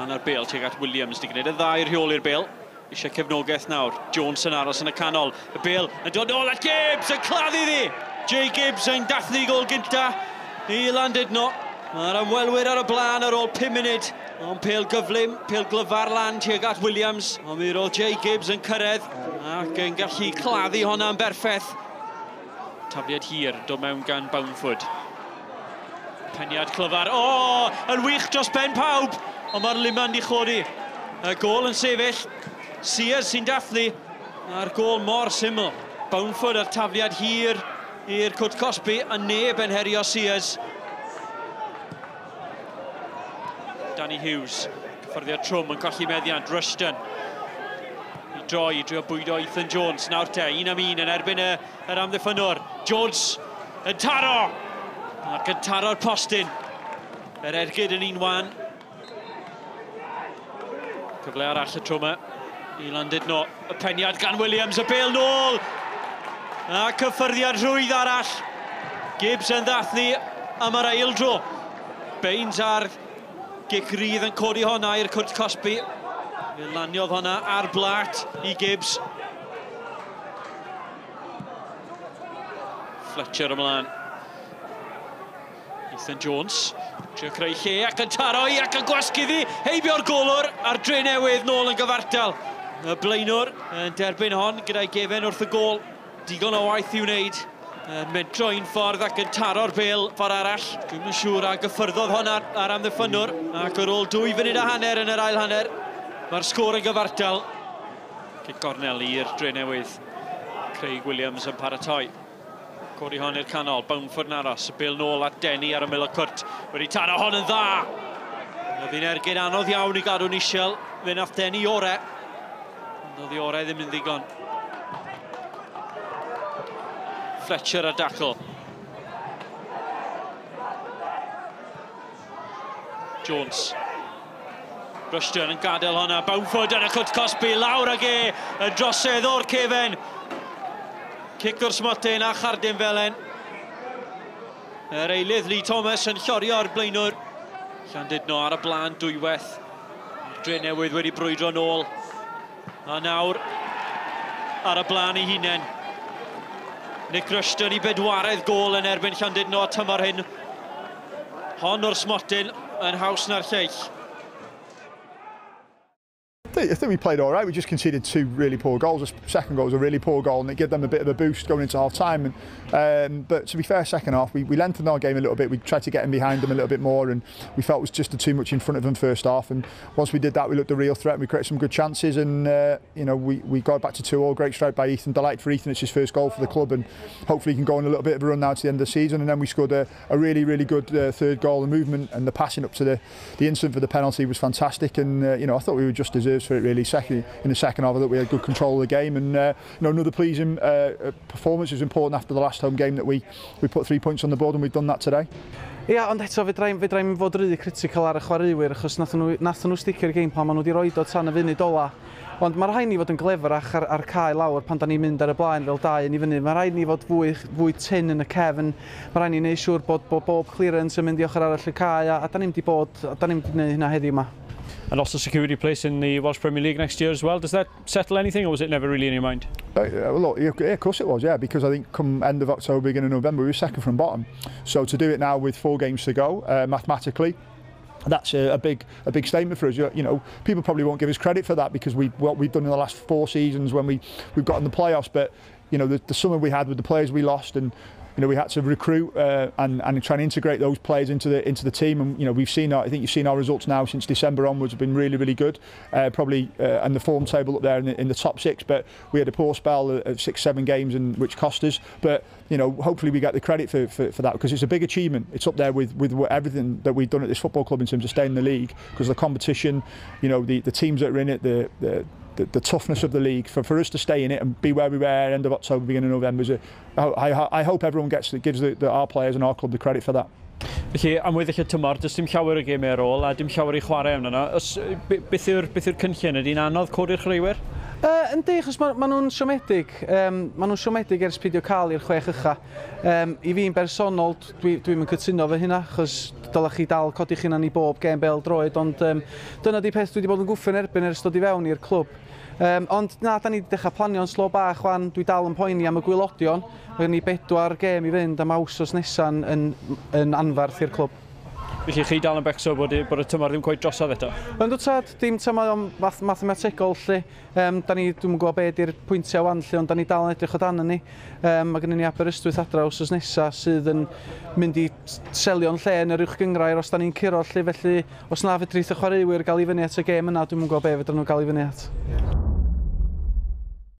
Ymlaen ar bêl tuag at Williams, di gwneud y ddau rheoli'r bêl. Eisiau cefnogaeth nawr. Jones yn aros yn y canol. Y bêl yn dod nôl at Gibbs, yn claddu ddi! Jay Gibbs yn dathlu gôl gynta i Landudno. Mae'r ymwelwyr ar y blaen ar ôl 5 munud. Ond pêl gyflym, pêl glyfar lan tuag at Williams. Ond mi roedd Jay Gibbs yn cyrraedd ac yn gallu claddu honna'n berffaith. Tafliad hir, dod mewn gan Boundfoot. Peniad clyfar, o, oh, yn wych dros ben pawb! Ond mae'r liman di chodi. Y gôl yn sefyll. Sears sy'n dathlu, a'r gôl mor syml. Boundfoot a'r tafliad hir i'r cwrt cosbi, a neb yn herio Sears. Danny Hughes, cyffyrddiad trwm yn colli meddiant, Rushton. I droi, i drio bwydo Ethan Jones. Nawr te, 1 am 1 yn erbyn yr amddiffynnwr. Jones yn taro! Ac yn taro'r postyn. Yr ergyd yn un wan. Cyfle arall y tro yma i Landudno. Y peniad gan Williams, y bêl nôl! A cyffyrddiad rhwydd arall. Gibbs yn ddathlu am yr ail dro. Baines ar gic rydd yn codi honna i'r cwrt cosbi. Fe laniodd honna ar blat i Gibbs. Fletcher ymlaen. Ethan Jones, trio creu lle ac yn taro i ac yn gwasgu ddi, heibio'r golwr a'r Drenewydd nôl yn gyfartal. Y blaenwr yn derbyn hon gyda'i gefen wrth y gôl. Digon o waith i'w wneud. Yn mentro un ffordd ac yn taro'r bêl ffordd arall. Dwi'm yn siŵr a gyffyrddodd hon ar amddiffynnwr. Ac ar ôl 2 funud a hanner yn yr ail hanner, mae'r sgôr yn gyfartal. Cic gornel i'r Drenewydd. Craig Williams yn paratoi. Codi hon i'r canol, Boundfoot yn aros, y bêl nôl at Denny ar ymyl y cwrt. Wedi taro hon yn dda! Oedd hi'n ergyd anodd iawn i gadw'n isiel. Fe nath Denny ore. Ond oedd ei ore ddim yn ddigon. Fletcher ar dacl. Jones. Rushton yn gadael honna. Boundfoot yn y cwrt cosbi, lawr ag e, y drosedd o'r cefen. Cic o'r smotyn a chardyn felen. Yr eilydd Lee Thomas yn llorio'r blaenwr. Llandudno ar y blaen dwywaith. Drenewydd wedi brwydro nôl. A nawr ar y blaen ei hunain. Nick Rushton i bedwaredd gôl yn erbyn Llandudno a tymor hyn. Hon o'r smotyn yn haws na'r lleill. I think we played all right. We just conceded 2 really poor goals. The second goal was a really poor goal, and it gave them a bit of a boost going into half time. And, but to be fair, second half we lengthened our game a little bit. We tried to get in behind them a little bit more, and we felt it was just too much in front of them first half. And once we did that, we looked a real threat. And we created some good chances, and you know, we got back to 2-2. Great strike by Ethan. Delighted for Ethan. It's his first goal for the club, and hopefully he can go on a little bit of a run now to the end of the season. And then we scored a really, really good third goal. The movement and the passing up to the instant for the penalty was fantastic. And you know, I thought we were just deserved for it really. In the second half, I thought we had good control of the game, and you know, another pleasing performance. It was important after the last home game that we put 3 points on the board, and we've done that today. Ia, ond eto fedrai'm fod rhy critical ar y chwaraewyr, achos nathon nhw sticio'r game plan, maen nhw wedi roid o tan y funud ola. Ond mae rhaid ni fod yn glefarach ar cae lawr pan da ni'n mynd ar y blaen fel 2-1 i fyny. Mae rhaid ni fod fwy tynn yn y cefn. Mae rhaid ni wneud siŵr bod bob clearance yn mynd i ochr arall y cae, a da ni'n wedi gwneud hynna heddiw yma. And also security place in the Welsh Premier League next year as well. Does that settle anything, or was it never really in your mind? Well, look, yeah, of course it was, yeah, because I think come end of October, beginning of November, we were second from bottom. So to do it now with 4 games to go, mathematically, that's a big statement for us. You know, people probably won't give us credit for that because what we've done in the last 4 seasons when we've got in the playoffs. But you know, the summer we had with the players we lost, and you know, we had to recruit and try and integrate those players into the team. And you know, we've seen I think you've seen our results now since December onwards have been really, really good. Probably and the form table up there in the top 6. But we had a poor spell of 6-7 games, and which cost us. But you know, hopefully we get the credit for that, because it's a big achievement. It's up there with everything that we've done at this football club in terms of staying in the league, because the competition, you know, the teams that are in it, the toughness of the league, for us to stay in it and be where we were end of October, beginning of November, I hope everyone gives our players and our club the credit for that. Felly, am weddill y tymor, does dim llawer o gemau ar ôl a dim llawer i chwarae amdano. Beth yw'r cynllun? Ydy'n anodd codi'r chwaraewyr? Yndi, achos ma nhw'n siomedig. Ma nhw'n siomedig ers peidio cael i'r 6 ucha. I fi'n bersonol, dwi'n cytuno fo hynna, achos dylech chi dal codi chi'n i bob gêm bêl droed, ond dyna di peth dwi wedi bod yn gwffio'n erbyn ers dod i fewn i'r clwb. Ond na, da ni wedi dechrau planio'n slo bach wan, dwi dal yn poeni am y gwaelodion. Mae gen ni 4 gêm i fynd am wsos nesa'n yn anferth i'r clwb. Felly chi dal yn becso bod y tymor ddim cweit drosodd eto? Yndw tad, dim tymor o'n mathemategol lle. Da ni, dwi'm yn gwybod be di'r pwyntiau wan lle, ond da ni dal yn edrych o dan ni. Mae gennym ni Aberystwyth adra wsos nesa sydd yn mynd i selio'n lle yn yr uwch gynghrair os da ni'n curo lle, felly os na fedrith y chwaraewyr gael i fyny at y gêm yna, dwi'm yn gwybod be fedrwn nhw gael i fyny at.